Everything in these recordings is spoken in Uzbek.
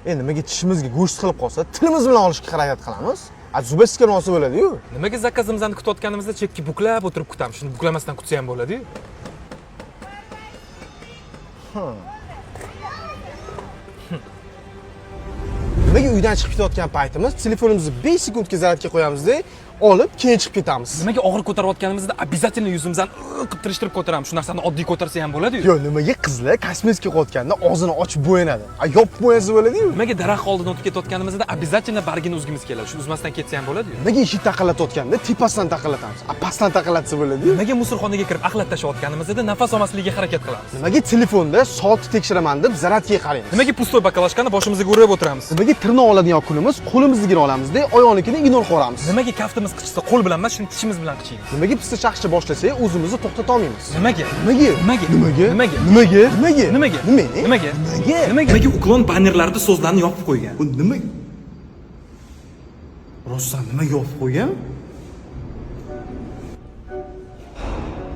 Nimaga tishimizga go'sht qilib qolsa, tilimiz bilan olishga harakat qilamiz? A зубочистка ni olsa bo'ladi-yu. Nimaga zakazimizni kutayotganimizda chekka buklab o'tirib kutamiz? Shuni buklamasdan kutsa ham bo'ladi-yu. Nimaga uydan chiqib ketayotgan paytimiz telefonimizni 5 sekundga zaryadga qo'yamizda, olib keyin chiqib ketamiz. Nimaga og'ir ko'tarayotganimizda обязательно yuzimizni qilib tirishtirib ko'taramiz? Shu narsani oddiy ko'tarsa ham bo'ladi-yu. Yo, nimaga qizlar kosmetika qilayotganda og'zini ochib bo'yanadi? A yopib bo'yansa bo'ladi-yu. Nimaga daraxt oldidan o'tib ketayotganimizda обязательно bargini uzgimiz keladi? Shuni uzmasdan ketsa ham bo'ladi-yu. Nimaga eshik taqillatayotganda tepasidan taqillatamiz? A pastdan taqillatsa bo'ladi-yu. Nimaga musulxonaga kirib axlat tashlayotganimizda nafas olmasligiga harakat qilamiz? Nimaga telefonda soatni tekshiraman deb zaryadga qaraymiz? Nimaga пустой баклажка ni boshimizga urib o'tiramiz? Nimaga tirnoq oladigan kunimiz qo'limiznikini olamizda, oyoqnikini игнор qilamiz? Nimaga kaftimiz qichisa qo'l bilan emas, shuni tishimiz bilan qichiymiz? Nimaga pista chaqishni boshlasak, o'zimizni to'xtata olmaymiz? Nimaga? Nimaga? Nimaga? Nimaga? Nimaga? Nimaga? Nimaga? Nimaga? Nimaga? Nimaga? Nimaga? Nimaga? Nimaga Uklon bannerlarida so'zlarni yopib qo'ygan? Bu nima? Rostdan nima yopib qo'ygan?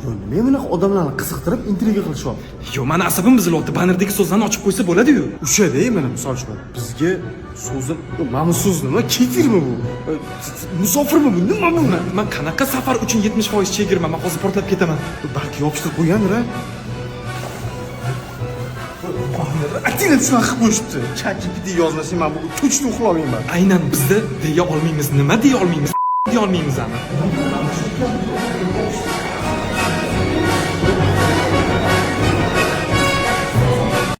Yo, nima bunaqa odamlarni qiziqtirib intriga qilishyapti? Yo, mani asabim buzilyapti. Bannerdagi so'zlarni ochib qo'ysa bo'ladi-yu. O'shada mana misol uchun bizga so'zi mana bu so'z nima? Kefirmi bu? Musofirmi bu? Nima bu? Man qanaqa safar uchun 70% chegirma? Man hozir portlab ketaman. Balki yopishtirib qo'ygandir, a? Aktivni shunaqa qilib qo'yishibdi. ChatGPT yozmasang men bugun точно uxlamayman. Aynan bizda deya olmaymiz. Nima deya olmaymiz? Deya olmaymiz ani.